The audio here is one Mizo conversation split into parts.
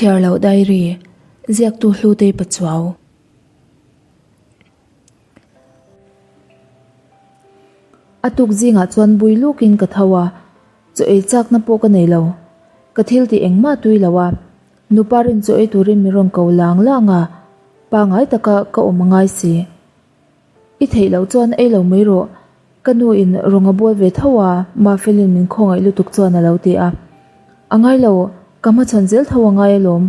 Chhiar loh diary, ziaktu Hlutei Pachuau. A tuk zingah chuan bui lukin ka tho a, chaw ei chakna pawh ka nei lo. Ka thil tih engmah tui lo a, nupa rin chaw ei turin min rawn ko lang lang a, pangai taka ka awm a ngai si. I theih loh chuan ei lo mai rawh, ka nu in rawng a bual ve tho a, Mafelin min khawngaih lutuk chuan a lo ti a. A ngai lo, ka hmachhawn zel tho a ngai alawm,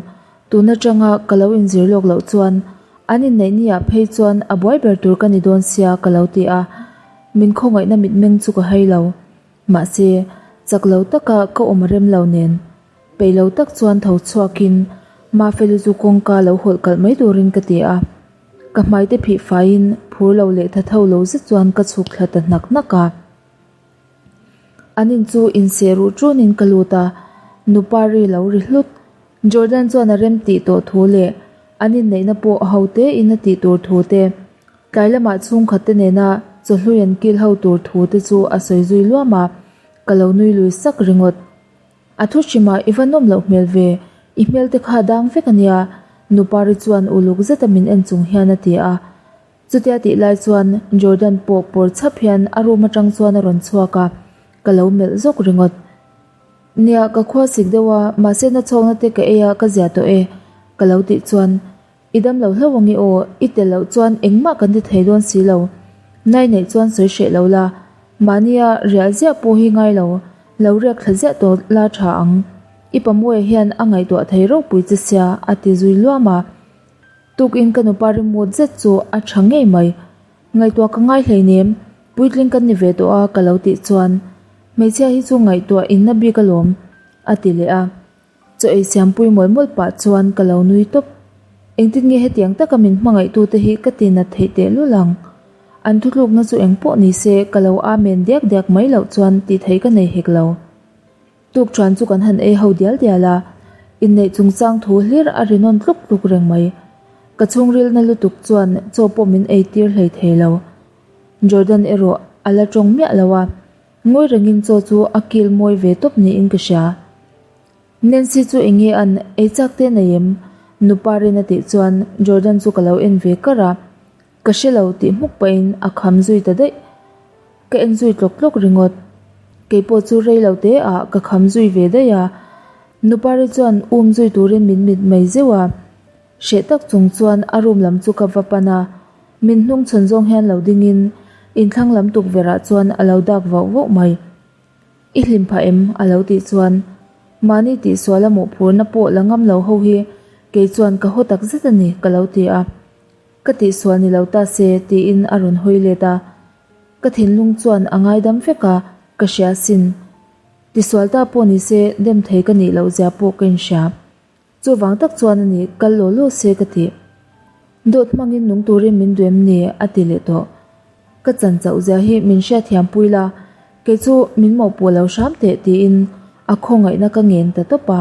tun atanga ka lo inzir lawk loh chuan an inneih ni ah phei chuan a buai ber tur ka ni dawn sia ka lo ti a, min khawngaihna mitmeng chu ka hai lo. Mahse, chak lo taka ka awm a rem lo nen, peih lo tak chuan tho chhuakin Mafeli chu kawngka lo hawlh kalh mai turin ka ti a. Ka hmaite phih faiin phur lo leh tha tho lo zet chuan ka chhuk thla ta hnak hnak a. An in chu inseh ruh ṭunin ka lut a, nupa ri lo ri hlut. Jordan chuan a rem tih tawh thu leh an inneihna pawh ho te in a tih tur thu te, tlai lamah chhungkhat te nena chawhlui an kil ho tur thu te chu a sawi zui luam a, ka lo nui lui sak ringawt. A thu hrimah i va nawm loh hmel ve, i hmel te kha dang vek a nia, Nupari chuan uluk zeta min en chung hian a ti a. Chutia tih lai chuan Jordan pawh pawr chhap hian a room atang chuan a rawn chhuak a, ka lo melh zawk ringawt. Nia, ka khua sik deuh a, mahse na chhawkna te ka ei a, ka zia tawh e, ka lo tih chuan I dam lo hlauh ange aw, i tel loh chuan engmah kan ti thei dawn si lo. Nai neih chuan sawi hreh lo la, mahnia riah ziah pawh hi ngai lo, lo riak thla ziah tawh la tha ang. I pamawia hian a ngaihtuah thei ropui che sia a ti zui luam a. Tukin ka nupa rimut zet chu a tha ngei mai. Ngaihtuah ka ngai hleinem, puitling kan ni ve tawh a ka lo tih chuan, Hmeichhia hi chu ngaihtuah inna bik alawm a ti leh a. Chaw ei siampui mawlh mawlh pah chuan ka lo nui tawp. Engtin nge hetiang taka min hmangaihtute hi ka ti nat theih teh lul ang? An thutlukna chu eng pawh ni se ka lo amen diak diak mai loh chuan tih theih ka nei hek lo. Tukṭhuan chu kan han ei ho dial dial a, inneih chungchang thu hlir a ri nawn tluk tluk reng mai. Ka chhungrilna lutuk chuan chaw pawh min ei tir hlei thei lo. Jordan erawh a la tawng miah lo a, ngawi rengin chaw chu a kil mawi ve tawp niin ka hria. Nancy chu eng nge an ei chak te nei em? Nupa rin a tih chuan Jordan chu ka lo en ve kar a, ka hre lo tih hmuk pahin a kham zui ta daih. Ka en zui tlawk tlawk ringawt. Keipawh chu rei lo te ah ka kham zui ve daih a, Nupari chuan um zui turin min mit mai zeuh a, hreh tak chung chuan a room lam chu ka va pan a, min hnung chhawn zawng hian lo dingin inthlang lam tukverh ah chuan a lo dak vauh vauh mai. I hlim phah em? a lo tih chuan mahni tihsual a mawhphurna pawh la ngam lo ho hi kei chuan ka haw tak zet a ni ka lo ti a. Ka tihsual ni lo ta se tiin a rawn hawi let a. Ka thinlung chuan a ngaidam vek a, ka hria sin. Tisual ta pawh ni se dem thei ka nih loh zia pawh ka inhria. Chuvang tak chuan a ni, kal law law se ka ti. Dawt hmangin nung turin min duh em ni? a ti leh tawh. Ka chan chauh zia hi min hriatthiam pui la, kei chu min mawhpuh lo hram teh tiin a khawngaihna ka ngen ta tawp a.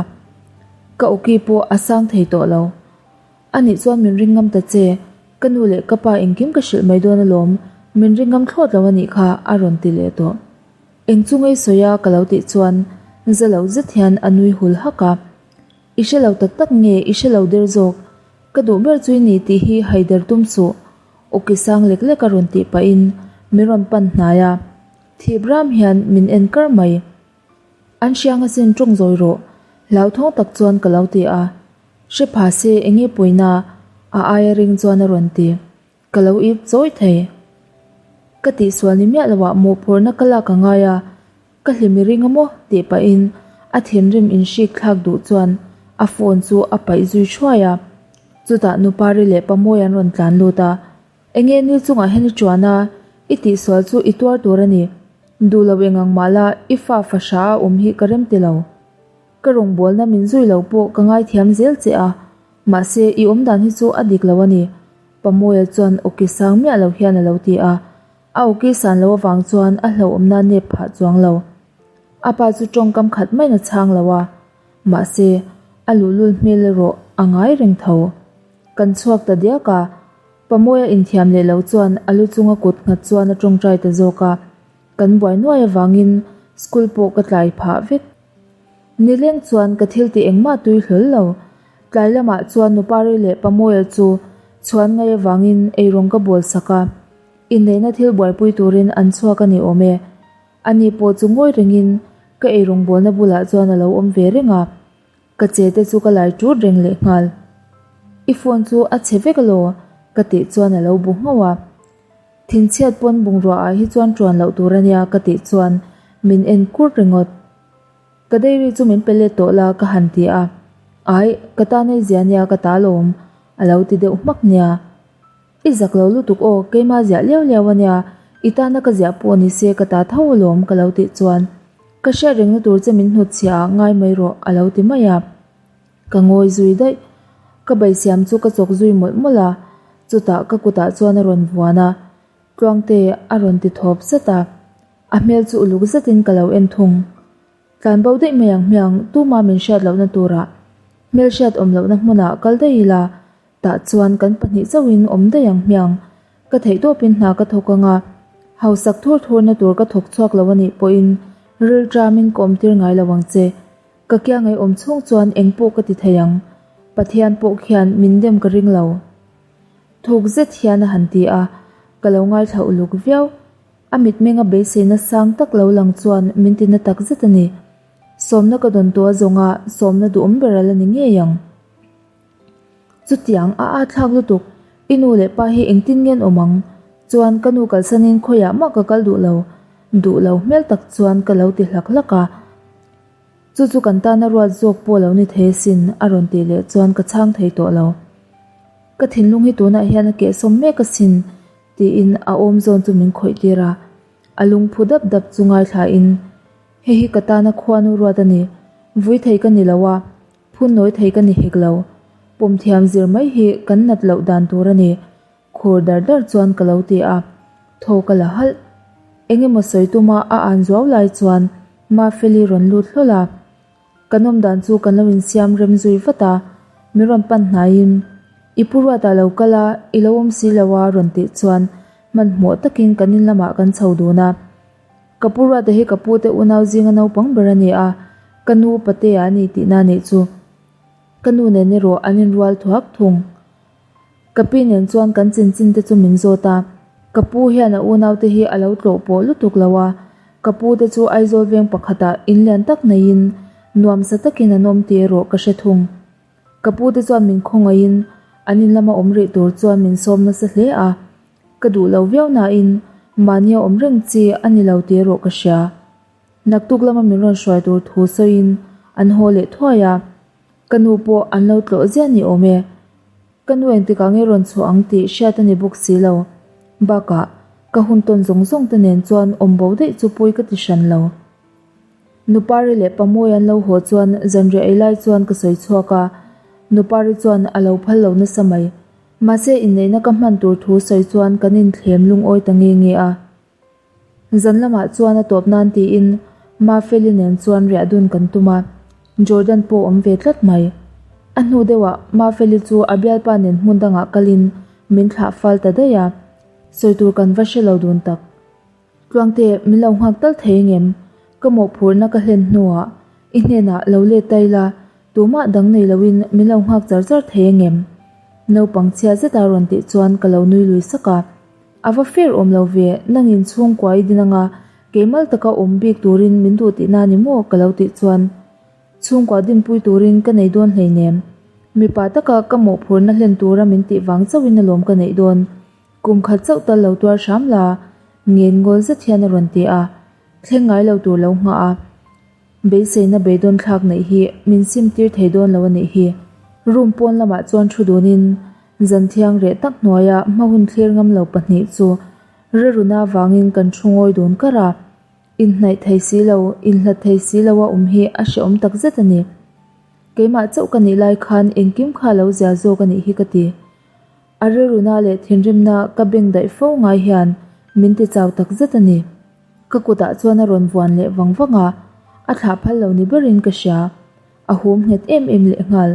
Ka awki pawh a sang thei tawh lo. A nih chuan min ring ngam ta che, ka nu leh ka pa engkim ka hrilh mai dawn alawm, min ring ngam thlawt lo a nih kha a rawn ti leh tawh. Eng chu ngei sawi a ka lo tih chuan za lo zet hian a nui hul hak a. I hre lo tak tak nge i hre lo der zawk? Ka duh ber chu i ni tih hi haider tum suh. Awki sang lek lek a rawn tih pahin min rawn pan hnai a, thip ram hian min en kar mai. An hriang asin tawng zawi rawh, hlauthawng tak chuan ka lo ti a. Hre pha se enge pawina? A aia ring chuan a rawn ti. Ka lo ip chawi thei. Ka tihsual ni miah loah mawhphurhna ka lak a ngai a, ka hlim i ring a maw? tih pahin a thinrim inhrik thlak duh chuan a phone chu a paih zui thuai a. Chutah Nupari leh Pamawi an rawn tlan lut a, Enge ni chungah hian i tuan a, i tihsual chu i tuar tur a ni. Duh lo eng ang mah la, i fa fahra a awm hi ka rem ti lo. Ka rawngbawlna min zui lo pawh ka ngaithiam zel che a, mahse i awmdan hi chu a dik lo a ni. Pamawia chuan awki sang miah lo hian a lo ti a, a awki san lo avang chuan a hlauhawmna nep phah chuang lo. A pa chu tawngkam khat maiin a chhang lo a, mahse a luhlul hmel erawh a ngai reng tho. Kan chhuak ta diak a, Pamawia inthiam leh lo chuan a lu chunga kut nghat chuan a tawngtai ta zawk a, kan buai nuai avangin school pawh ka tlai phah vek. Nileng chuan ka thil tih engmah tui hlawl lo. Tlai lamah chuan Nupari leh Pamuia chu chhuan ngai avangin eirawng ka bawl sak a, inneihna thil buaipui turin an chhuak a ni awm e. Ani pawh chu ngawi rengin ka eirawng bawlna bulah chuan a lo awm ve reng a, ka che te chu ka lai ṭut reng lehnghal. I phone chu a chhe vek alaw? ka tih chuan a lo bu nghauh a. Thinchhiat pawn bungrua ah hi chuan ṭuan loh tur a nia ka tih chuan min en kur ringawt. Ka diary chu min pe let tawh la ka han ti a, Aih, ka tan ei zia nia ka ta lawm a lo ti deuh hmak nia. I zak lo lutuk aw, keimah ziah liau liau a nia, i tana ka ziah pawh ni se ka ta tho alawm ka lo tih chuan ka hriat rengna tur che min hnutchhiah ah ngai mai rawh a lo ti mai a. Ka ngawi zui daih. Ka baisiam chu ka chawk zui mawlh mawlh a, chutah ka kutah chuan a rawn vuan a, Tluangte a rawn ti thawp zat a, a hmel chu uluk zetin ka lo en thung. Tlan bo daih mai ang hmiang, tuma min hriat lohna turah, hmel hriat awm lohna hmunah kal daih ila, tah chuan kan pahnih chauhin awm daih ang hmiang. Ka theihtawpin hna ka thawk ang a, hausak thur thurna tur ka thawk chhuak lo a nih pawhin rilṭamin ka awmtir ngai lo ang che. Ka kia ngaihawm chhung chuan eng pawh ka ti thei ang, Pathian pawh khian min dem ka ring lo. Thuk zet hian a han ti a, ka lo ngaithla uluk viau. A mitmenga beiseina sang tak lo lang chuan min ti na tak zet a ni. Sawmna ka dawn tawh a zawnga sawmna duhawm ber a la ni ngei ang. Chutiang a at thlak lutuk, i nu leh pa hi engtin nge an awm ang? Chuan ka nu kalsanin khawiah mah ka kal duh lo, duh lo hmel tak chuan ka lo ti hlak hlak a. Chu chu kan tana ruat zawk pawh lo ni thei asin a rawn tih leh chuan ka chhang thei tawh lo. Ka thinlung hi tunah hian a kehsawm mek asin tiin a awm zawn chu min khawih tir a. A lungphu dap dap chu ngaithlain, Hei hi ka tana khuanu ruat a ni. Vui thei ka ni lo a, phun nawi thei ka ni hek lo. Pawm thiam zir mai hi kan nat loh dan tur a ni. Khur dar dar chuan ka lo ti a, thaw ka la halh. Eng emaw sawi tuma a an zuau lai chuan Mafeli rawn lut hlawl a. Kan awm dan chu kan lo insiam rem zui vat a, min rawn pan hnaiin, I pu Ruata lo kal a, i lo awm si lo a rawn tih chuan hmanhmawh takin kan in lamah kan chho dun a. Ka pu Ruata hi ka pute unau zinga naupang ber a ni a, ka nu Patea a ni tihna nih chu. Ka nu nen erawh an inrual thuak thung. Ka pi nen chuan kan chinchin te chu min zawt a, ka pu hian a unau te hi a lo tlawh pawh lutuk lo a, ka pu te chu Aizawl veng pakhatah in lian tak neiin nuamsa takin an awm tih erawh ka hre thung. Ka pu te chuan min khawngaihin an in lama awm rih tur chuan min sawm nasa hle a, ka duh lo viau nain mahnia awm reng chi a ni lo tih erawh ka hria. Naktuk lama min rawn hruai tur thu sawiin an haw leh thuai a, ka nu pawh an lo tlawh ziah ni awm e. Ka nu engtikah nge rawn chhuah ang tih hriat a ni bawk si lo. Bakah, ka hun tawn zawng zawng te nen chuan awm bo daih chu pawi ka ti hran lo. Nupari leh Pamuai an lo haw chuan zanriah ei lai chuan ka sawi chhuak a, Nupari chuan a lo phal lo nasa mai. Mahse inneihna ka hman tur thu sawi chuan kan inthlem lungawi ta nge nge a. Zan lamah chuan a tawp nan tiin Mafeli nen chuan riah dun kan tum a, Jordan pawh awm ve tlat mai. A hnu deuhah Mafeli chu a bialpa nen hmun dangah kalin min thlah fal ta daih a, sawi tur kan va hre lo dun tak. Tluangte, min lo nghak tal thei engem? Ka mawhphurhna ka hlen hnuah i hnenah lo let ta ila, tumah dang nei loin min lo nghak char char thei engem? Naupang chhia zeta rawn tih chuan ka lo nui lui sak a. A va fair awm lo ve, nangin chhungkua i din anga keimal taka awm bik turin min duh tihna ni maw ka lo tih chuan chhungkua dinpui turin ka nei dawn hleinem. Mipa taka ka mawhphurhna hlen tura min tih vang chauhin alawm ka neih dawn. Kum khat chauh tal lo tuar hram la, ngen ngawl zet hian a rawn ti a, thleng ngai lo tur lo nghah a. Beiseina beidawn thlak neih hi min sim tir thei dawn lo a nih hi. Room pawn lamah chuan thu dunin zan thiang reh tak hnuaia hma hun thlir ngam lo pahnih chu rilruna avangin kan thu ngawi dun kar a. Inhnaih thei si lo, inhlat thei si lo a awm hi a hrehawm tak zet a ni. Keimah chauh ka nih lai khan engkim kha lo zia zawk a nih hi ka ti. A rilruna leh thinrimna ka beng daih fo ngai hian min ti chau tak zet a ni. Ka kutah chuan a rawn vuan leh vang vang a, a thlah phal lo ni berin ka hria. A hum nghet em em lehnghal.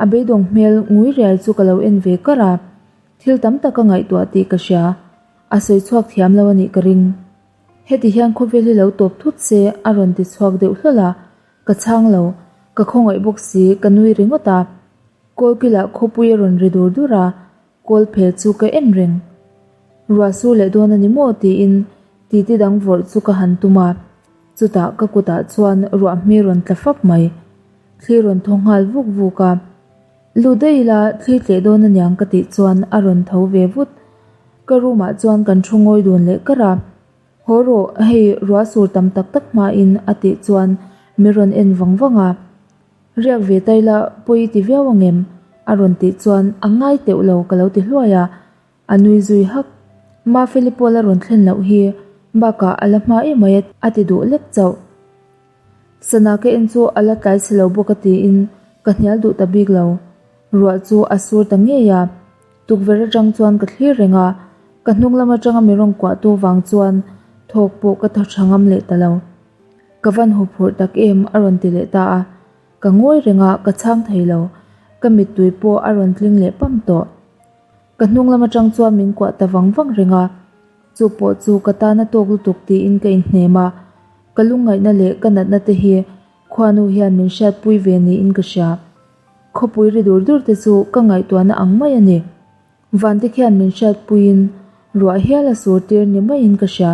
A beidawng hmel ngui riai chu ka lo en ve kar a, thil tam tak a ngaihtuah tih ka hria. A sawi chhuak thiam lo a nih ka ring. Heti hian khawvel hi lo tawp thut se a rawn ti chhuak deuh hlawl a, ka chhang lo. Ka khawngaih bawk si, ka nui ringawt a. Kawlkilah khawpui a rawn ri dur dur a, kawl phel chu ka en reng. Ruah sur leh dawn a ni maw tiin titi dang vawrh chu ka han tum a, chutah ka kutah chuan ruah hmi rawn tla fap mai. Thli rawn thaw nghal vuk vuk a. Lu daih ila thli tleh dawn aniang ka tih chuan a rawn tho ve vut. Ka room ah chuan kan thu ngawi dun leh kar a. Haw rawh, hei ruah sur tam tak tak hmain a tih chuan mi rawn en vang vang a. Riak ve ta ila pawi i ti viau angem? a rawn tih chuan a ngai teuh lo ka lo ti hluai a. A nui zui hak. Mafeli pawl a rawn thlen loh hi bakah a la hma em mai a ti duh lek chauh. Sana ka en chu a la tlai si lo bawk a tiin ka hnial duh ta bik lo. Ruah chu a sur ta ngei a. Tukverh atang chuan ka thlir reng a, ka hnung lam atanga mi rawn kuahtu vang chuan thawk pawh ka thaw tha ngam leh ta lo. Ka van huphurh tak em a rawn ti leh ta a. Ka ngawi reng a, ka chhang thei lo. Ka mittui pawh a rawn tling leh pam tawh. Ka hnung lam atang chuan min kuah ta vang vang reng a, chu pawh chu ka tan a tawk lutuk tiin ka inhnem a, ka lungngaihna leh ka natna te hi khuanu hian min hriatpui ve niin ka hria. Khawpui ri dur dur te chu ka ngaihtuahna ang mai a ni. Vante khian min hriatpuiin ruah hial a sur tir ni maiin ka hria.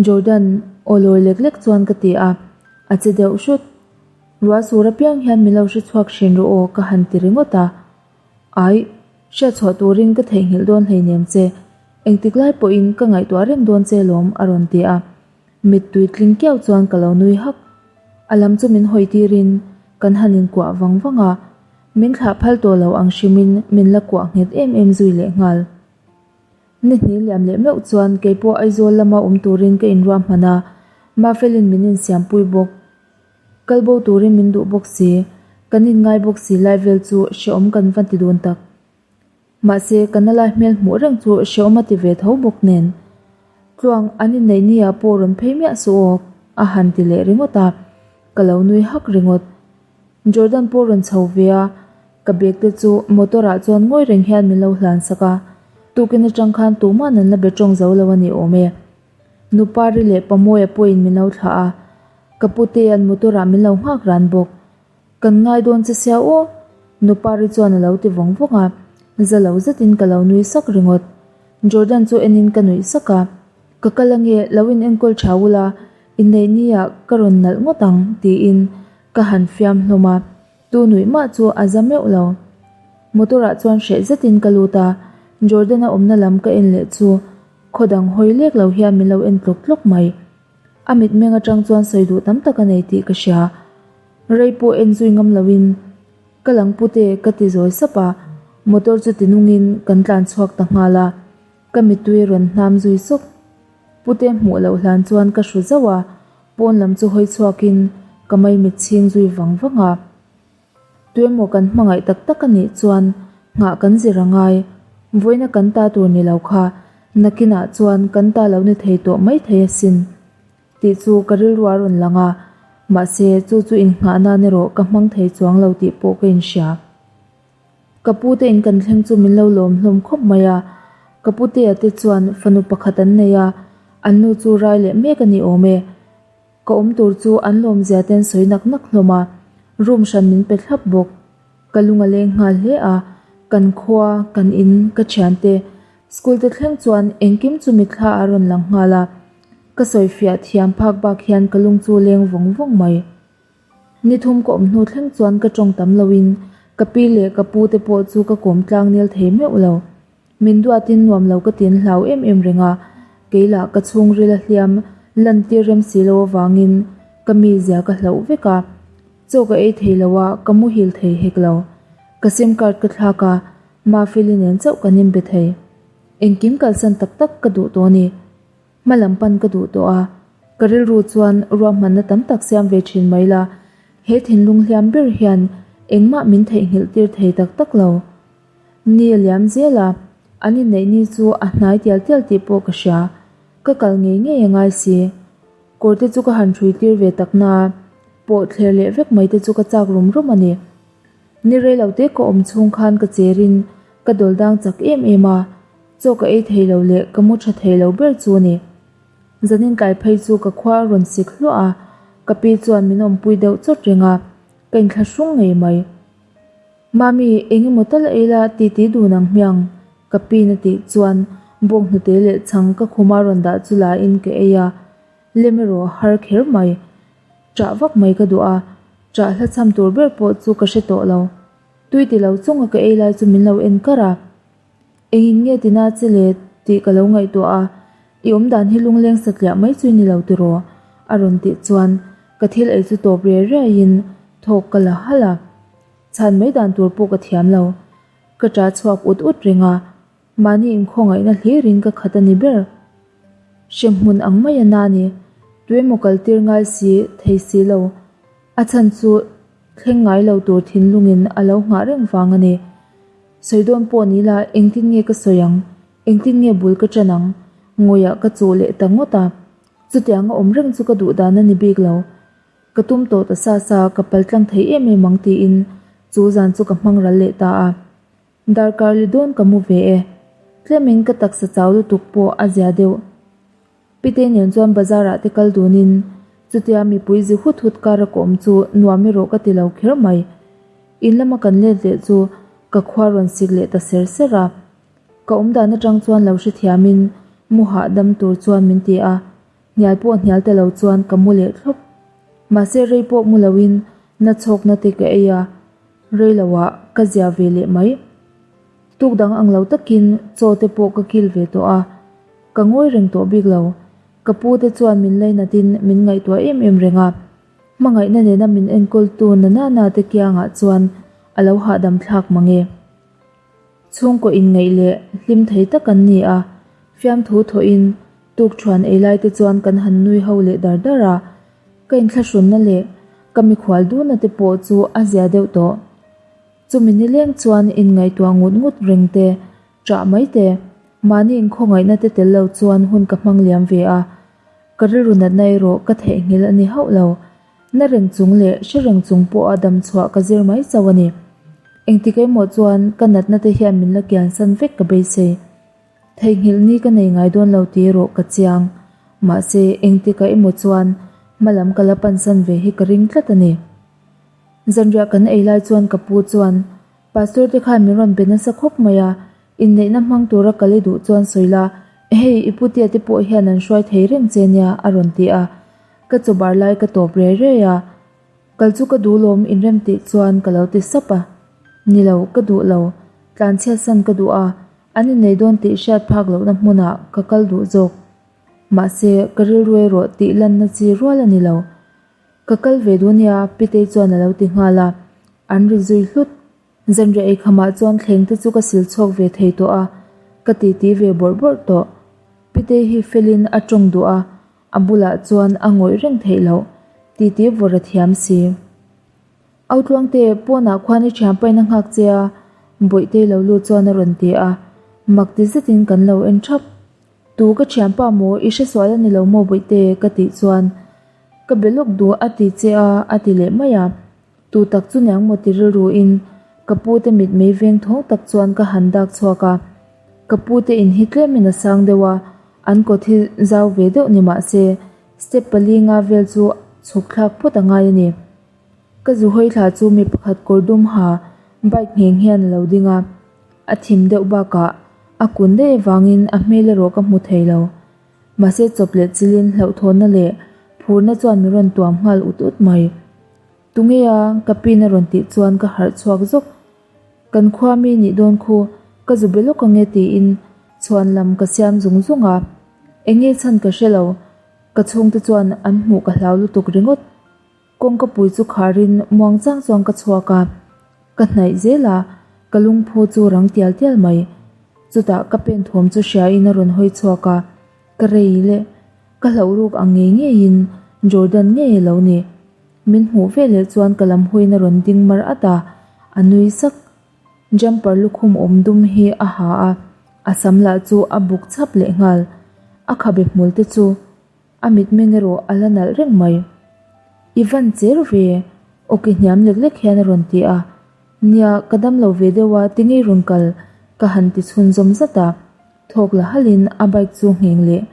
Jordan aw lawi lek lek chuan ka ti a, a che deuh hrut. Ruah sur apiang hian min lo hre chhuak thin rawh aw ka han ti ringawt a. Ai, hriatchhuah turin ka theihnghilh dawn hleinem che, engtik lai pawhin ka ngaihtuah reng dawn che lawm a rawn ti a, mittui tling kiau chuan ka lo nui hak. A lam chu min hawi tirin kan han inkuah vang vang a, min thlah phal tawh lo ang hrimin min la kuah nghet em em zui lehnghal. Ni hnih liam leh meuh chuan keipawh Aizawl lama awm turin ka inruahman a, Mafelin min insiampui bawk. Kal bo turin min duh bawk si, kan inngai bawk si lai vel chu hrehawm kan va ti dun tak. Mahse, ka na lai hmel hmuh reng chu hrehawm a ti ve tho bawk nen. Tluang, an inneih ni ah pawh rawn phei miah suh aw, a han ti leh ringawt a, ka lo nui hak ringawt. Jordan pawh rawn chho ve a, ka bag te chu motor ah chuan ngawi reng hian min lo hlan sak a, tukin atang khan tuman an la be tawng zo lo a ni awm e. Nupari leh Pamawia pawhin min lo thlah a, ka putea'n motor ah min lo nghak ran bawk. Kan ngai dawn che sia aw, Nupari chuan a lo ti vawng vawng a, za lo zetin ka lo nui sak ringawt. Jordan chu enin ka nuih sak a, Ka kal ange, lo in enkawl tha ula, inneih ni ah ka rawn nalh ngawt ang, tiin ka han fiam hlawm a, tu nuih mah chu a za meuh lo. Motor ah chuan hreh zetin ka lut a, Jordan-a awmna lam ka en leh chu Khaw dang hawi lek lo hian min lo en tlawk tlawk mai. A mitmeng atang chuan sawi duh tam tak a nei tih ka hria. Rei pawh en zui ngam loin ka lang pute ka ti zawi sap a, motor chu ti nungin kan tlan chhuak ta nghal a, ka mittui rawn hnam zui sawk. Pute hmuh loh hlan chuan ka hru zauh a, pawn lam chu hawi chhuakin ka maimit chhing zui vang vang a. Tuemaw kan hmangaih tak tak a nih chuan nghah kan zir a ngai. Vawiina kan ta tur ni lo kha nakinah chuan kan ta lo ni thei tawh mai thei asin tih chu ka rilru a rawn lang a, mahse chu chu innghah nan erawh ka hmang thei chuang lo tih pawh ka inhria. Ka pute in kan thleng chu min lo lawm hlawm khawp mai a, ka putea te chuan fanu pakhat an nei a, an nu chu rai leh mek a ni awm e. Ka awm tur chu an lawmzia ten sawi nak nak hlawm a, room hran min pe thlap bawk. Ka lung a leng nghal hle a, kan khua, kan in, ka thiante, school te thleng chuan engkim chu mitthla a rawn lang nghal a, ka sawifiah thiam phak bak hian ka lung chu leng vawng vawng mai. Ni thum ka awm hnu thleng chuan ka tawng tam loin ka pi leh ka pu te pawh chu ka kawm tlang nel thei meuh lo. Min duatin nuam lo ka tin hlau em em reng a, kei lah ka chhungril a hliam lantir rem si lo avangin ka mizia ka hlauh vek a, chaw ka ei thei lo a, ka muhil thei hek lo. Ka sim card ka thlak a, Mafeli nen chauh kan inbe thei. Engkim kalsan tak tak ka duh tawh a ni. Hma lam pan ka duh tawh a, ka rilru chuan ruahmanna tam tak siam ve thin mai la, he thinlung hliam ber hian engmah min theihnghilh tir thei tak tak lo. Ni a liam zel a, an inneih ni chu a hnai tial tial tih pawh ka hria. Ka kal ngei ngei a ngai si. Kawr te chu ka han hrui tir ve tak na a, pawh thler leh vek mai te chu ka chak rum rum a ni. Ni rei lo te ka awm chhung khan ka cherin ka dawl dang chak em em a, chaw ka ei thei lo leh ka mu tha thei lo ber chu a ni. Zanin tlai phei chu ka khua a rawn sik hluah a, ka pi chuan min awmpui deuh chawt reng a, ka inthlahrung ngei mai. Mami, eng emaw tal ei la titi dun ang hmiang? Ka pin a tih chuan bawnghnute leh chhang ka khuma rawn dah chu la in ka ei a, lem erawh har kher mai. Ṭah vak mai ka duh a, ṭah hla chham tur ber pawh chu ka hre tawh lo. Tui ti lo chunga ka ei lai chu min lo en kar a. Engin nge tina che le tih ka lo ngaihtuah a, i awm dan hi lungleng satliah mai chu i ni lo tiraw? A rawn tih chuan ka thil ei chu tawp riai riaiin thawk ka la halh a. Chhan mai dan tur pawh ka thiam lo. Ka ṭah chhuak ut ut reng a, mahni inkhawngaihna hlirin ka khat a ni ber. Hremhmun ang mai a na ni, tuemaw kaltir ngai si thei si lo. A chhan chu thleng ngai lo tur thinlungin a lo nghah reng vang a ni. Sawi dawn pawh ni la engtin nge ka sawi ang, engtin nge bul ka ṭan ang? Ngawiah ka chuh leh ta ngawt a. Chutiang a awm reng chu ka duh dan a ni bik lo. Ka tum tawh ta sa sa, ka pal tlang thei em em ang tiin chu zan chu ka hmang ral leh ta a. Darkar li dawn ka mu ve e. Tlemin ka taksa chau lutuk pawh a zia deuh. Pite nen chuan bazar ah te kal dunin chutia mipui zi hut hut kar a ka awm chu nuam erawh ka ti lo kher mai. In lama kan let leh chu ka khua rawn sik leh ta ser ser a. Ka awm dan atang chuan lo hrethiamin mu hahdam tur chuan min ti a. Hnial pawh hnial ta lo chuan ka mu leh thlawp. Mahse rei pawh mu loin na chhawkna te ka ei a, rei loah ka zia ve leh mai. Tuk dang ang lo takin chaw te pawh ka kil ve tawh a, ka ngawi reng tawh bik lo. Ka pu te chuan min lainatin min ngaihtuah em em reng a, hmangaihna nena min enkawltu Nanana te kiangah chuan a lo hahdam thlak mang e. Chhungkaw inngeih leh hlim thei tak an ni a, fiamthu thawhin tukṭhuan ei lai te chuan kan han nui ho leh dar dar a, ka inthlahrunna leh ka mikhual duhna te pawh chu a zia deuh tawh. Chumi nileng chuan inngaihtuah ngut ngut reng te, ṭah mai te, mahni inkhawngaihna te tel lo chuan hun ka hmang liam ve a, ka rilru natna erawh ka theihnghilh a ni hauh lo. Na reng chung leh hre reng chung pawha dam chhuah ka zir mai chauh a ni. Engtik emaw chuan ka natna te hian min la kiansan vek ka beisei. Theihnghilh ni ka nei ngai dawn lo tih erawh ka chiang. Mahse, engtikah emaw chuan hma lam ka la pansan ve hi ka ring tlat a ni. Zanriah kan ei lai chuan ka pu chuan, Pastor te khan min rawn be nasa khawp mai a, inneihna hmang tura kal i duh chuan sawi la, hei i putea te pawh hian an hruai thei reng che nia a rawn ti a. Ka chawbar lai ka tawp rei rei a, kal chu ka duh lawm inrem tih chuan ka lo ti sap a. Ni lo, ka duh lo, tlanchhiatsan ka duh a, an innei dawn tih hriat phak lohna hmunah ka kal duh zawk. Mahse, ka rilru erawh tih lanna chi rual a ni lo. Ka kal ve duh nia, Pitei chuan a lo ti nghal a, an ri zui hlut. Zanriah eikhamah chuan thleng te chu ka sil chhuak ve thei tawh a, ka titi ve bawrh bawrh tawh. Pitei hi felin a tawng duh a, a bulah chuan a ngawih reng theih loh, titi vawr a thiam si. Autluangte, pawnah khuan i thian paina nghak che a, Bawihtei lo lut chuan a rawn ti a, mak ti zetin kan lo en thap. Tu ka thianpa maw, i hresual a ni lo maw Bawihtei? ka tih chuan ka be lawk duh a ti che a, a ti leh mai a. Tu tak chu niang maw ti rilru in ka pu te mit mei veng thawng tak chuan ka han dak chhuak a. Ka pu te in hi tlem in a sang deuh a, an kawt hi zau ve deuh ni mah se step pali nga vel chu chhuk thlak phawt a ngai a ni. Ka zu hawi thla chu mi pakhat kawr dum ha bike ngheng hian a lo ding a, a thim deuh bakah a kun daih avangin a hmel erawh ka hmu thei lo. Mahse chawp leh chilin hlauhthawnna leh phurna chuan min rawn tuam nghal ut ut mai. Tunge a? Ka pin a rawn tih chuan ka harh chhuak zawk. Kan khua mi nih dawn khu ka zu be lawk ange tiin chhuan lam ka siam zung zung a. Enge chhan ka hre lo, ka chhungte chuan an hmuh ka hlau lutuk ringawt. Kawngka pui chu kharin muang chang chuan ka chhuak a, ka hnaih zel a, ka lungphu chu rang tial tial mai. Chutah ka pen thawm chu hriain a rawn hawi chhuak a, ka rei leh ka hlauh ruk ang ngei ngeiin Jordan ngei a lo ni. Min hmuh veleh chuan ka lam hawiin a rawn ding mar at a, a nui sak. Jumper lukhum awm dum hi a ha a, a sam lah chu a buk chhap leh nghal. A khabe hmul te chu A mitmeng erawh a la nalh reng mai. I van cher ve, awki hniam lek lek hian a rawn ti a. Nia, ka dam lo ve deuh a, tinge i rawn kal? Ka han ti chhunzawm zat a. Thawk la halhin a bike chu ngheng leh.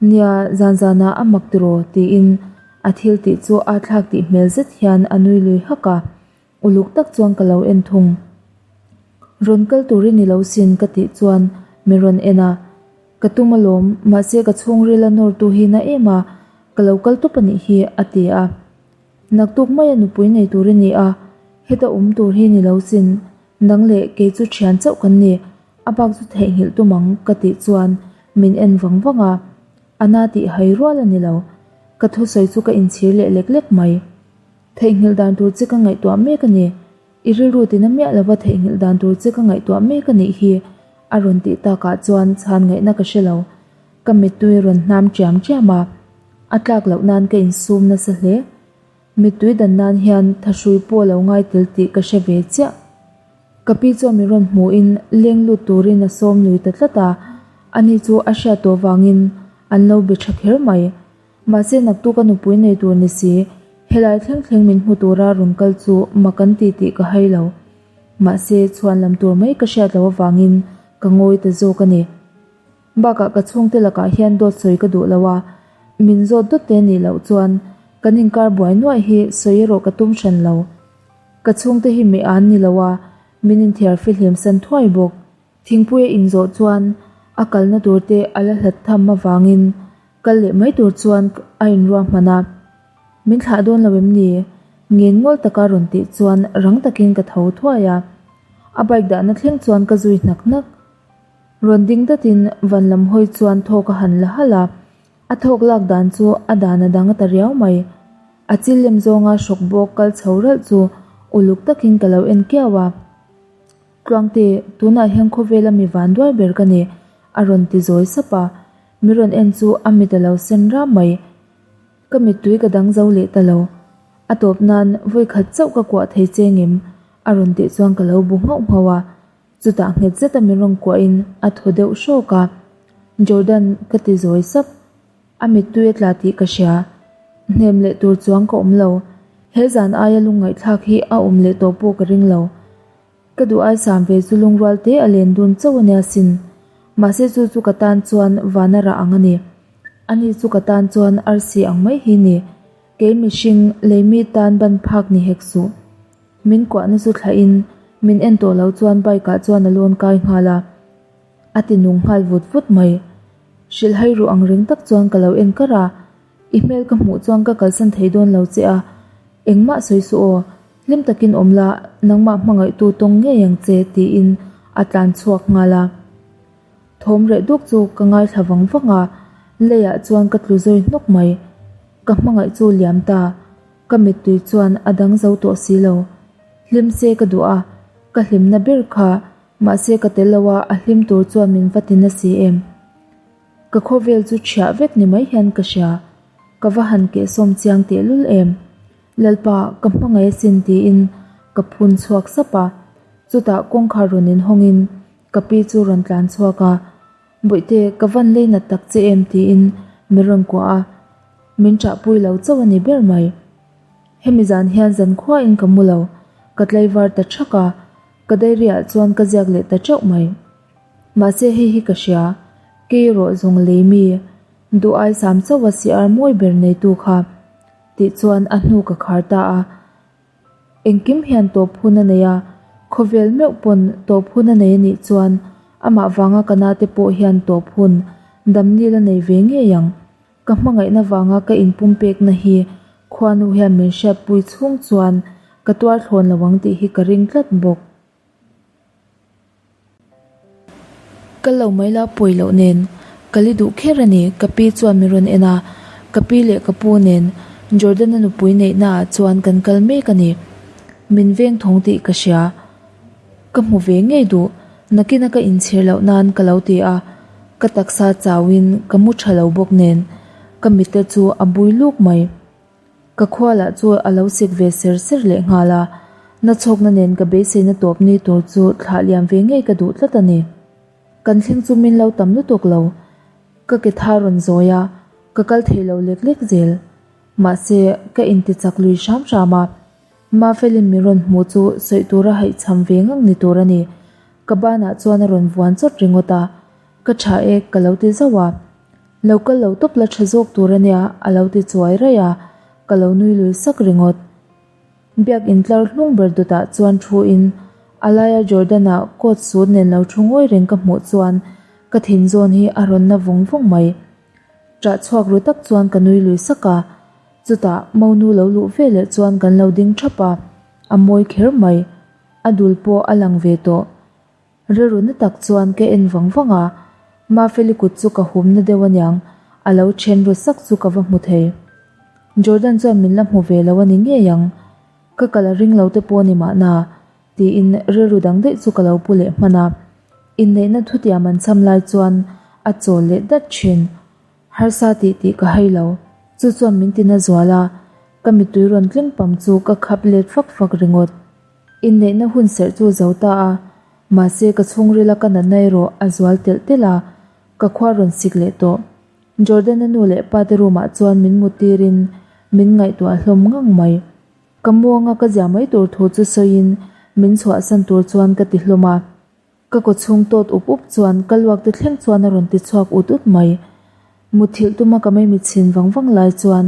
Nia, zan zanah a mak tiraw? tiin a thil tih chu a thlak tih hmel zet hian a nui lui hak a. Uluk tak chuan ka lo en thung. Rawn kal tur i ni lo sin ka tih chuan min rawn en a. Ka tum alawm, mahse ka chhungril a nawrtu hi na em a, ka lo kal tawp a nih hi a ti a. Naktuk maia nupui nei tur i ni a, heta awm tur hi ni lo sin, nang leh kei chu thian chauh kan ni, a bak chu theihnghilh tum ang ka tih chuan min en vang vang a, a na tih hai rual a ni lo, ka thusawi chu ka inchhir leh lek lek mai. Theihnghilh dan tur che ka ngaihtuah mek a ni. I rilru tina miah lova theihnghilh dan tur che ka ngaihtuah mek a nih hi, a rawn tih takah chuan chhan ngaihna ka hre lo. Ka mittui rawn hnam ṭiam ṭiam a, a tlak loh nan ka insum nasa hle. Mittui dan nan hian thahrui pawh a lo ngai tel tih ka hre ve chiah. Ka pi chuan min rawn hmuhin leng lut turin a sawm lui ta tlat a, ani chu a hriat tawh vangin an lo be ṭha kher mai. Mahse naktuk a nupui nei tur ni si, helai thleng thleng min hmu tura rawn kal chu mak an ti tih ka hai lo. Mahse chhuan lam tur mai ka hriat loh avangin ka ngawi ta zawk a ni. Bakah ka chhungte lakah hian dawt sawi ka duh lo a, min zawt dawt te nih loh chuan kan inkar buai nuaih hi sawi erawh ka tum hran lo. Ka chhungte hi mi an ni lo a, min inthiar fihlim san thuai bawk. Thingpui a inzawh chuan a kalna tur te a la hlat tham avangin kal leh mai tur chuan a inruahman a. Min thlah dawn lo em ni? Ngen ngawl taka rawn tih chuan rang takin ka tho thuai a. A bike dahna thleng chuan ka zui hnak hnak. Rawn ding datin van lam hawi chuan thawk a han la halh a. A thawk lak dan chu a dan a dang ta riau mai. A chil lem zawnga hrawk bawk kal chho ralh chu uluk takin ka lo en kiau a. Tluangte, tunah hian khawvela mi van duai ber ka ni, a rawn ti zawi sap a. Mi rawn en chu a mit a lo sen ram mai. Ka mittui ka dang zo leh ta lo. A tawp nan vawikhat chauh ka kuah thei che ngem, a rawn tih chuan ka lo bu nghauh nghauh a. Chutah nghet zeta min rawn kuahin a thaw deuh hrawk a. Jordan, ka ti zawi sap. A mittui a tla tih ka hria. Hnem leh tur chuang ka awm lo. He zan aia lungngaihthlak hi a awm leh tawh pawh ka ring lo. Ka duh ai sam ve chu lungrual te a len dun chauh a nia sin. Mahse chu chu ka tan chuan vana rah ang a ni. Ani chu ka tan chuan arsi ang mai hi ni. Kei mihring lei mi tan ban phak ni hek suh. Min kuahna chu thlahin min en tawh lo chuan bike ah chuan a lawn kai nghal a. A ti nung nghal vut vut mai. Hrilhhai ruh ang reng tak chuan ka lo en kar a. I hmel ka hmuh chuan ka kalsan thei dawn lo che a. Engmah sawi suh aw. Hlim takin awm la, nangmah hmangaihtu tawng ngei ang che, tiin a tlan chhuak nghal a. Thawm reh duk chu ka ngaithla vang vang a, leiah chuan ka tlu zawi hnawk mai. Ka hmangaih chu liam ta, ka mittui chuan a dang zo tawh si lo. Hlim se ka duh a, ka hlimna ber kha, mahse ka tel lo a, a hlim tur chuan min va ti na si em. Ka khawvel chu chhiah vek ni mai hian ka hria, ka va han kehsawm chiang tehlul em. Lalpa, ka hmangaih asin tiin ka phun chhuak sap a. Chutah kawngkhar rawn inhawngin ka pi chu rawn tlan chhuak a, Bawihte, ka van lei nat tak che em tiin min rawn kuah a, min ṭahpui lo chauh a ni ber mai. Hemi zan hian zankhuain ka mu lo, ka tlaivar ta ṭhak a, ka diary ah chuan ka ziak leh ta ṭeuh mai. Mahse hei hi ka hria, kei erawh zawng lei mi, duh ai sam chauha siar mawi ber neitu kha. Tih chuan a hnu ka khar ta a. Engkim hian tawp hun a nei a, khawvel meuh pawn tawp hun a nei a nih chuan amah vanga ka nate pawh hian tawp hun damnil a nei ve ngei ang. Ka hmangaihna vanga ka inpumpekna hi khuanu hian min hriatpui chhung chuan ka tuar thlawn lo ang tih hi ka ring tlat bawk. Kal lo mai la pawi loh nen ka li duh kher a ni ka pi chuan min rawn en a, ka pi leh ka pu nen Jordan-a nupui neihna ah chuan kan kal mek a ni. Min veng thawng tih ka hria. Ka hmu ve ngei duh, nakina ka inchhir loh nan ka lo ti a, ka taksa chauhin ka mu tha lo bawk nen ka mitte chu a bui luk mai. Ka khua lah chu a lo sik ve ser ser leh nghal a, na chhawkna nen ka beiseina tawp ni tur chu thlah liam ve ngei ka duh tlat a ni. Kan thleng chu min lo tam lutuk lo, ka ke tha rawn zawi a, ka kal thei lo lek lek zel. Mahse, ka inti chak lui hram hram a, Mafelin min rawn hmuh chu sawi tura haihchham ve ngang ni tur a ni. Ka banah chuan a rawn vuan chawt ringawt a, ka tha e ka lo ti zauh a. Lo kal lo tawp la tha zawk tur a nia a lo ti chuai raih a, ka lo nui lui sak ringawt. Biak intlar hlung ber dawtah chuan thu in. A laia Jordan-a coat suit nen lo thu ngawi reng ka hmuh chuan ka thin zawn hi a rawn na vawng vawng mai. Ṭah chhuak ru tak chuan ka nui lui sak a, chutah monu lo luh ve leh chuan kan lo ding ṭhap a, a mawi kher mai. A dul pawh a lang ve tawh. Rilru na tak chuan ka en vang vang a, Mafeli kut chu ka hum na deuh aniang, a lo then ru sak chu ka va hmu thei. Jordan chuan min la hmu ve lo a ni ngei ang, ka kal a ring lo te pawh a ni mahna, tiin rilru dang daih chu ka lo pu leh hman a. Inneihna thutiam an cham lai chuan a chawl leh dat thin. Harsa tih tih ka hai lo, chu chuan min ti na zual a, ka mittui rawn tling pam chu ka khap let fak fak ringawt. Inneihna hun serh chu zo ta a, mahse ka chhungrila ka natna erawh a zual telh telh a, ka khua rawn sik leh tawh. Jordan-a nu leh pa te room ah chuan min mut tirin min ngaihtuah hlawm ngang mai. Ka muanga ka zia mai tur thu chu sawiin min chhuahsan tur chuan ka ti hlawm a. Ka kaw chhung tawt up up chuan ka luak te thleng chuan a rawn ti chhuak ut ut mai. Mutthilh tuma ka mei mitchhin vang vang lai chuan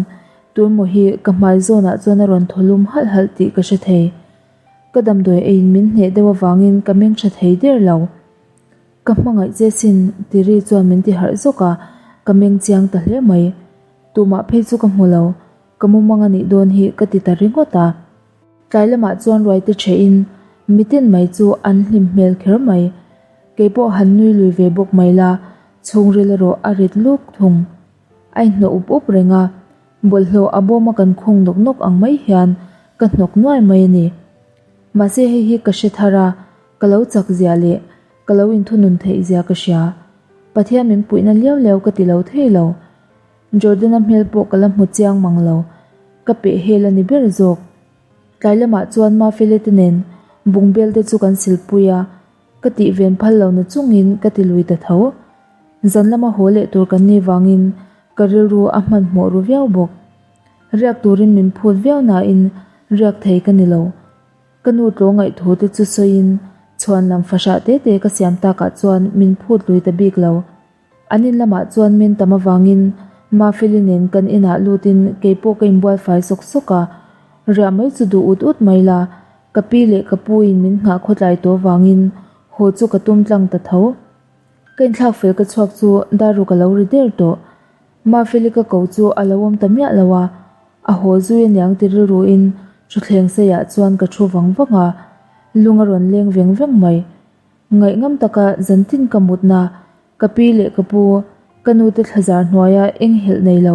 tuemaw hi ka hmai zawnah chuan a rawn thaw lum halh halh tih ka hre thei. Ka damdawi eiin min hneh deuh avangin ka meng tha thei der lo. Ka hmangaih che sin ti ri chuan min ti harh zawk a, ka meng chiang ta hle mai. Tumah phei chu ka hmu lo, ka mumang a nih dawn hi ka ti ta ringawt a. Tlai lamah chuan ruaite ṭhehin mitin mai chu an hlim hmel kher mai. Kei pawh han nui lui ve bawk mai la, chhungril erawh a rit luk thung. A inhnawh up up reng a, bawlhhlawh a bawma kan khung nawk nawk ang mai hian ka hnawk nuai mai a ni. Mahse hei hi ka hre thar a, ka lo chak zia leh ka lo inthunun theih zia ka hria. Pathian min puihna liau liau ka ti lo thei lo. Jordan-a hmel pawh ka la hmu chiang mang lo, ka peh hel a ni ber zawk. Tlai lamah chuan Mafele te nen bungbel te chu kan silpui a, ka tih ven phal lo na chungin ka ti lui ta tho. Zan lama haw leh tur kan nih vangin ka rilru a hmanhmawh ru viau bawk. Riak turin min phut viau nain riak thei ka ni lo. Ka nu tlaw ngaihthu te chu sawiin chhuan lam fahrah te te ka siam takah chuan min phut lui ta bik lo. An in lamah chuan min tam avangin Mafeli nen kan inah lutin keipawh ka inbual fai sawk sawk a, riah mai chu duh ut ut mai la, ka pi leh ka pu in min nghah khawtlai tawh avangin haw chu ka tum tlang ta tho. Ka inthlak fel ka chhuak chu daruk a lo ri der tawh. Mafeli ka ko chu a lo awm ta miah lo a, a haw zui aniang ti rilruin thutthleng seiah chuan ka thu vang vang a, lung a rawn leng veng veng mai. Ngaihngam taka zantin ka mutna, ka pi leh ka pu, ka nute thlazar hnuaia enghelh nei lo,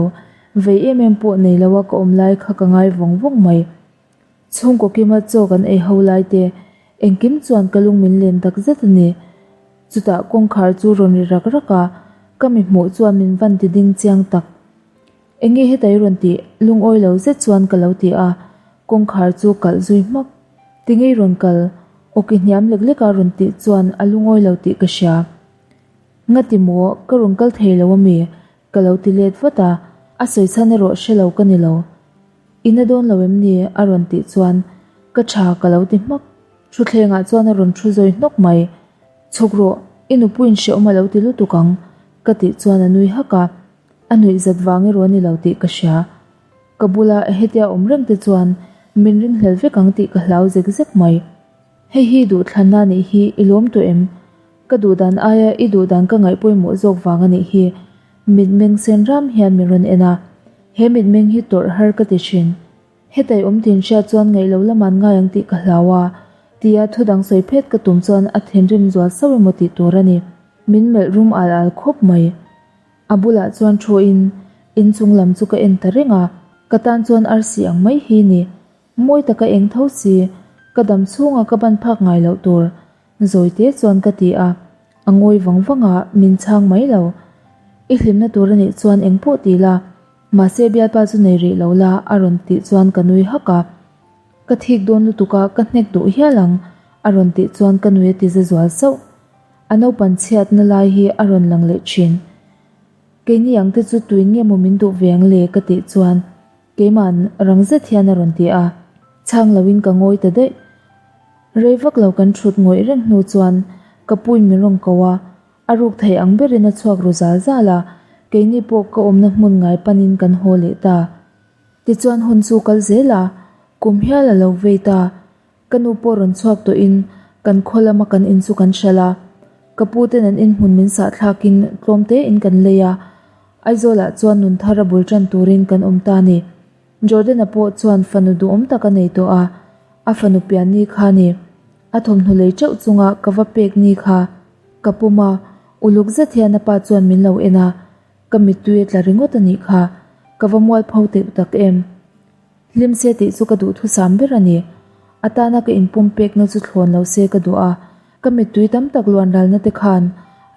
vei em em pawh nei loa ka awm lai kha ka ngai vawng vawng mai. Chhungkaw kima chaw kan ei ho lai te, engkim chuan ka lung min len tak zet a ni. Chutah kawngkhar chu rawn ri rak rak a, ka mi hmuh chuan min van ti ding chiang tak. Enge heta i rawn tih? Lungawi lo zet chuan ka lo ti a, kawngkhar chu kalh zui hmak. Tinge i rawn kal? Awki hniam lek lek a rawn tih chuan a lungawi lo tih ka hria. Ngati maw, ka rawn kal thei lo ami? Ka lo ti let vat a, a sawi chhan erawh hre lo ka ni lo. I na dawn lo em ni? A rawn tih chuan ka tha ka lo ti hmak. Thutthlengah chuan a rawn thu zawi hnawk mai. Chhuk rawh, i nupuiin hrehawm a lo ti lutuk ang, ka tih chuan a nui hak a. A nuih zat vang erawh a ni lo tih ka hria. Ka bula hetia awm reng te chuan min ringhlel vek ang tih ka hlau zek zek mai. Hei hi duhthlanna a nih hi i lawm tawh em? Ka duhdan aia i duhdan ka ngaih pawimawh zawk vang a nih hi. Mitmeng sen ram hian min rawn en a, he mitmeng hi tawrh har ka ti thin. Hetai awm tin hriat chuan ngaih lo lam an ngai ang tih ka hlau a, tia thudang sawi phet ka tum chuan a thinrim zual sauh emaw tih tur a ni. Min melh rum al al khawp mai. A bulah chuan thuin inchung lam chu ka en ta reng a, ka tan chuan arsi ang mai hi ni. Mawi taka eng tho si, ka dam chhunga ka ban phak ngai loh tur zawi te chuan ka ti a, a ngawi vang vang a, min chhang mai lo. I hlimna tur a nih chuan eng pawh ti la, mahse bialpa chu nei rih lo la a rawn tih chuan ka nui hak a. Ka thik dawn lutuk a, ka hnek duh hial ang a rawn tih chuan ka nui a ti za zual sauh. A naupan chhiatna lai hi a rawn lang leh thin. Keini ang te chu tuin nge maw min duh ve ang le ka tih chuan keima'n rang zet hian a rawn ti a, chhang loin ka ngawi ta daih. Rei vak lo kan thut ngawih reng hnu chuan ka puin min rawn ko a, a ruk thei ang berin a chhuak ru zal zal a, keini pawh ka awmna hmun ngai panin kan haw leh ta. Tichuan hun chu kal zel a, kum hial a lo vei ta. Ka nu pawh rawn chhuak tawhin. Kan khaw lama kan in chu kan hralh a, ka pu ten an inhmun min sahthlakin tlawm te in kan lei a, Aizawlah chuan nun thar a bul tan turin kan awm ta a ni. Jordan-a pawh chuan fanu duhawm tak a nei tawh a, a fanu pian ni kha a ni. A thawmhnaw lei teuh chunga ka va pek ni kha ka pawm a, uluk zet hian a pa chuan min lo en a, ka mittui a tla ringawt a nih kha, ka va mualpho teuh tak em. Hlim se tih chu ka duhthusam ber a ni. A tana ka inpum pekna chu thlawn lo se ka duh a, ka mittui tam tak luan ralna te khan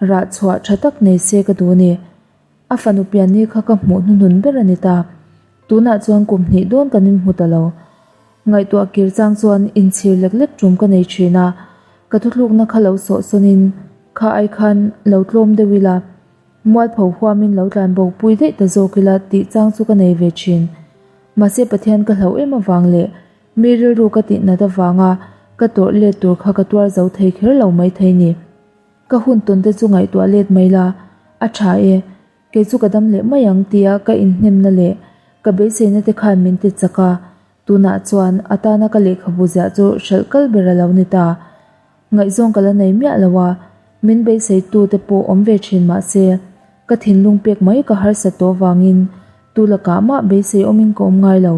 rah chhuah tha tak nei se ka duh a ni. A fanu pian ni kha ka hmuh hnuhnun ber a ni ta. Tunah chuan kum hnih dawn kan inhmu ta lo. Ngaihtuah kir chang chuan inchhir lek lek tum ka nei thin a, ka thuthlukna kha lo sawh sawnin kha ai khan lo tlawm deuh ila, mualpho huamin lo tlan bo pui daih ta zawk ila tih chang chu ka nei ve thin. Mahse Pathian ka hlauh em avang leh mi rilru ka tih nat avanga ka tawrh let tur kha ka tuar zo thei kher lo maithei ni. Ka hun tawn te chu ngaihtuah let mai la, a tha e, kei chu ka dam leh mai ang tia ka inhnemna leh ka beiseina te khan min ti chak a, tunah chuan a tana ka lehkhabu ziah chu hralh kal ber a lo ni ta. Ngaihzawng ka la nei miah lo a, min beiseitu te pawh awm ve thin mah se, ka thinlung pek mai ka harsat tawh vangin tu lakah mah beisei awmin ka awm ngai lo.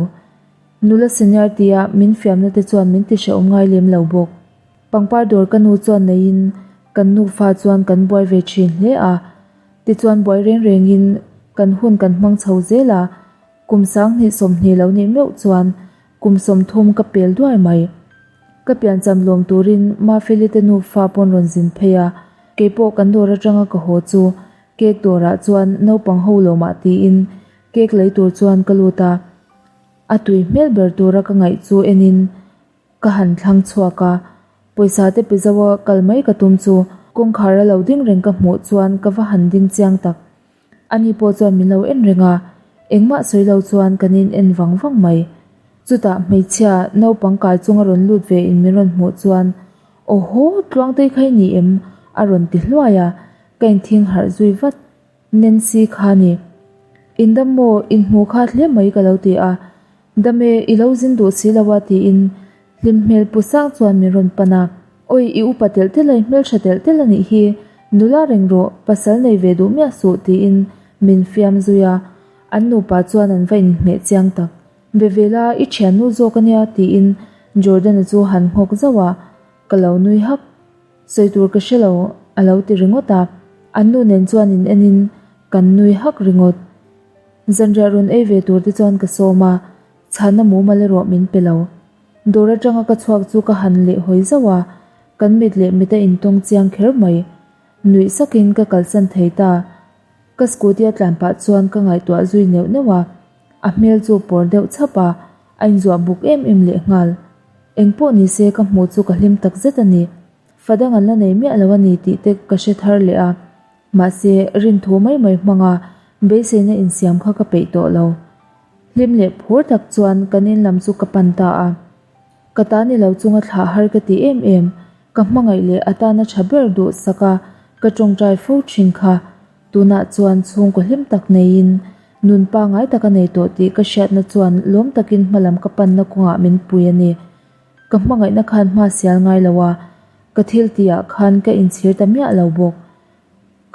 Nula senior tia min fiamna te chuan min ti hrehawm ngai lem lo bawk. Pangpar dawr ka nu chuan neiin kan nufa chuan kan buai ve thin hle a, tichuan buai reng rengin kan hun kan hmang chho zel a, kum sanghnih 20 lo nih meuh chuan kum 30 ka pel duai mai. Ka piancham lawm turin Mafeli te nufa pawn rawn zin phei a, keipawh kan dawr atanga ka haw chu cake dawrah chuan naupang ho lawmah tiin cake lei tur chuan ka lut a, a tui hmel ber tura ka ngaih chu enin Ka han thlang chhuak a, pawisa te pe zo a kal mai ka tum chu kawngkhar a lo ding reng ka hmuh chuan ka va han ding chiang tak. Ani pawh chuan min lo en reng a, engmah sawi lo chuan kan in en vang vang mai. Chutah hmeichhia naupang kai chung a rawn lut ve in min rawn hmuh chuan Awhaw, Tluangtei kha i ni em? a rawn ti hluai a, ka inthing harh zui vat. Nancy kha ni. In dam maw, in hmuh khat hle mai ka lo ti a. Dam e, i lo zin duh si lo a tiin hlim hmel pu sang chuan min rawn pan a. Awi, i upa telh telh a, i hmeltha telh telh a nih hi, nula reng rawh, pasal nei ve duh miah suh tiin min fiam zui a. An nupa chuan an va inhmeh chiang tak. Be ve la, i thiannu zawk a nia tiin Jordan-a chu han nghawk zauh a, ka lo nui hak. Sawi tur ka hre lo, a lo ti ringawt a. An nu nen chuan in en in kan nui hak ringawt. Zanriah rawn ei ve tur te chuan ka sawm a, chhanna mumal erawh min pe lo. Dawr atanga ka chhuak chu ka han leh hawi zauh a, kan mit leh mit a intawng chiang kher mai. Nuih sakin ka kalsan thei ta. Ka scooty a tlan pah chuan ka ngaihtuah zui neuh neuh a, a hmel chu pawr deuh chhap a, a inzuah buk em em lehnghal. Engpawh ni se ka hmuh chu ka hlim tak zet a ni. Fa dang an la nei miah lo a ni tih te ka hre thar leh a. Mahse, rinthu mai mai hmanga beiseina insiam kha ka peih tawh lo. Hlim leh phur tak chuan kan in lam chu ka pan ta a. Ka ta ni lo chunga thlah har ka ti em em. Ka hmangaih leh a tana tha ber duh sak a ka tawngtai fo thin kha. Tunah chuan chhungkaw hlim tak neiin nun pangai tak a nei tawh tih ka hriatna chuan lawm takin hmalam ka panna kawngah min pui a ni. Ka hmangaihna khan hma sial ngai lo a, ka thil tihah khan ka inchhir ta miah lo bawk.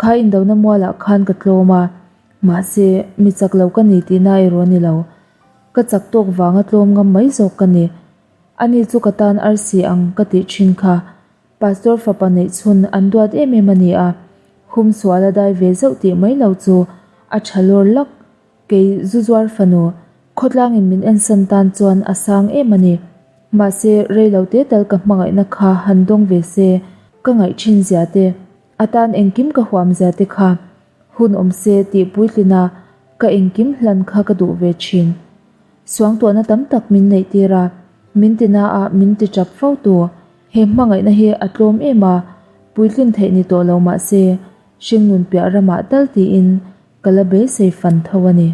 Kha indona mualah khan ka tlawm a, mahse mi chak lo ka ni tihna erawh a ni lo. Ka chak tawk vanga tlawm ngam mai zawk ka ni. Ani chu ka tan arsi ang ka tih thin kha. Pastor fapa neih chhun an duat em em a ni a, hum sual a dai ve zauh tih mai lo chu a tha lawr lak. Kei zu zuar fanu, khawtlangin min ensan tan chuan a sang em a ni. Mahse, rei lo te tal ka hmangaihna kha han dawng ve se, ka ngaih thin zia te, a tan engkim ka huam zia te kha hun awm se tih puitlina ka engkim hlan kha ka duh ve thin. Suangtuahna tam tak min neih tir a, min ti na a, min ti tap fo tu. He hmangaihna hi a tlawm em a, puitlin theih ni tawh lo mah se, hringnun piah ramah tal tiin ka la beisei fan tho a ni.